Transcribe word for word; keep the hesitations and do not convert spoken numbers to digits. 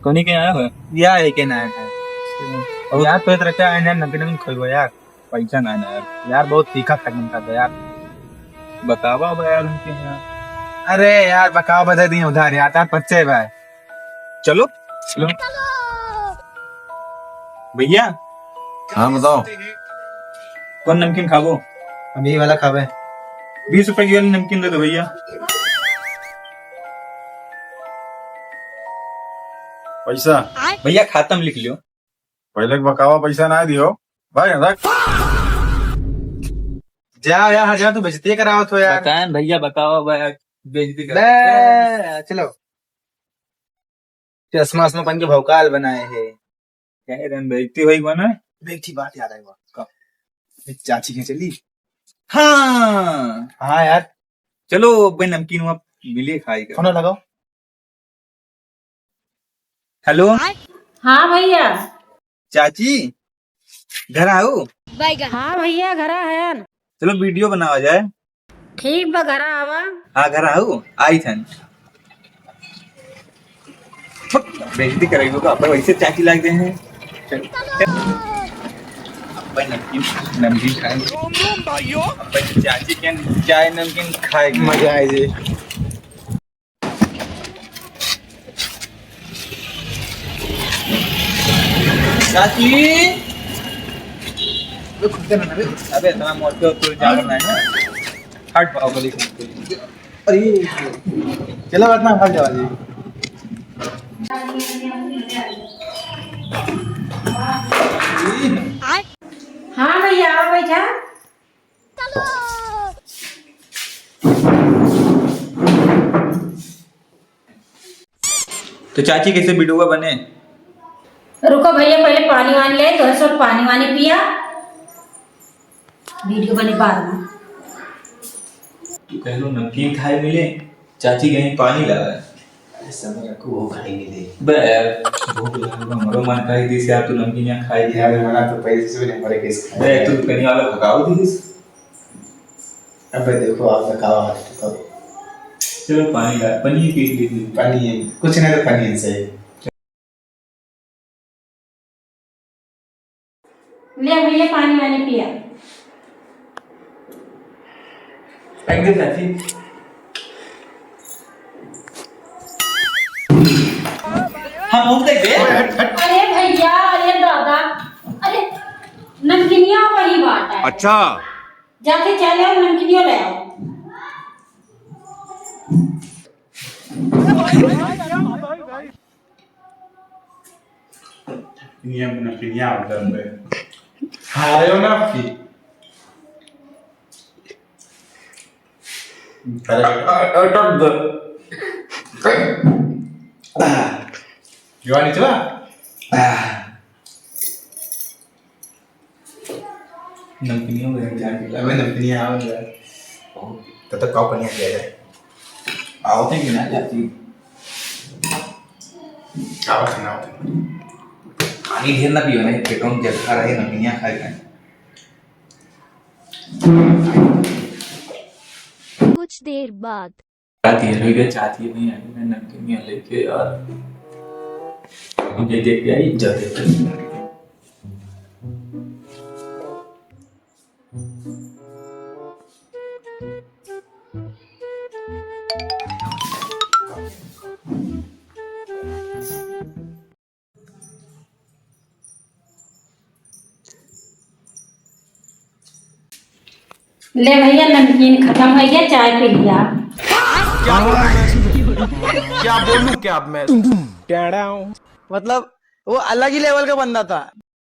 कोनी के आया हो? या है के ना है। और यार, तो इतना क्या है यार, नमकीन नमकीन खोइबो यार। पैसा ना है ना यार। यार, बहुत तीखा था नमकीन का यार। बतावा बा यार, हमके यार। अरे यार, बकावा बता दिए उधार यार, तार पच्चे बा। चलो, चलो। भैया। हाँ, बताओ। कौन नमकीन खाबो? हम यही वाला खाबे। बीस रुपए की वाली नमकीन दे दो भैया। पैसा? भैया, खाता में लिख लियो। पहले बकावा पैसा ना दियो। भाई, रख। जा यार, जा, तू बेइज्जती करावत हो यार। बताएं भैया, बकावा बा यार, बेइज्जती बे, करावत हो। चलो। चश्मा वश्मा पहन के भौकाल बनाए है। कहे रहे बेइज्जती होई बना। बेइज्जती बात याद आई बा। कब? एक चाची के चली। हाँ। हाँ यार। चलो, अब नमकीन वहाँ मिले खाई का। फोन लगाओ। हेलो। हाँ भैया। चाची, घर आओ। हाँ भैया, घरा हयन। चलो, वीडियो बनावा जाए। ठीक बा, घरा आवा। हाँ, घर आओ, आई थन। बेइज्जती करेगो का, अपन वैसे चाची लाग दे हैं। चल, चल। अपन नमकीन, नमकीन खाएंगे। अपन चाची के चाय नमकीन खाएंगे। मजा आए जी। चाची! अबे, खुद से ना, अबे। अबे, इतना मोटे हो, तू जान ना है ना। हट, बाहुबली। अरे, चलो, बैठना, भाग जाओ जी। हाँ भैया, आओ, बैठा। तो चाची, कैसे वीडियो बने? रुको भैया, पहले पानी वानी ले, तो सब पानी वानी पिया, वीडियो बने बाद में। तू कहलो नमकीन खाए मिले, चाची कहीं पानी लावे। अरे सबर रखो, वो खाई नहीं दे। बे यार, भूख लागल बा, हमरो मन कही दिस यार, तू नमकीन यहाँ खाई दे। यार, हमारा तो पैसे से भी नहीं मरे किस खाए। बे, तू दुकानी वाला भगाओ दिस। अबे देखो, आप बताओ, आप बताओ। चलो, पानी ला, पानी पी लीजिए। पानी है, कुछ नहीं तो पानी है सही। ले भैया, पानी वानी पिया। फेंक दे चाची। हाँ, मुंह देख बे। अरे भैया, अरे दादा, अरे नमकीनिया वही बात है। अच्छा। जाके चले आओ, नमकीनिया ले आओ। दुनिया में नमकीनिया होता है। खा रहे हो ना आपकी? अरे, अ-, अ-, अटक दे। जवानी चला? नमकीनिया हो गया, जान के। अबे नमकीनिया आओ ना। तब तक काव पनिया किया जाए। आओ थे कि ना जाती? आओ थे ना, आओ थे। पानी ढेर ना पियो ना, पेटों में जगह रहे, नमकीनिया खाए खाए। कुछ देर बाद। रात ये रह गया, चाची नहीं आई, मैं नमकीनिया लेके यार, मुझे देख के आई, जा देख के। ले भैया, नमकीन खतम होइ गया, चाय पी लिया। क्या बोलूं, क्या बोलूं, क्या अब मैं? मतलब, वो अलग ही लेवल का बंदा था।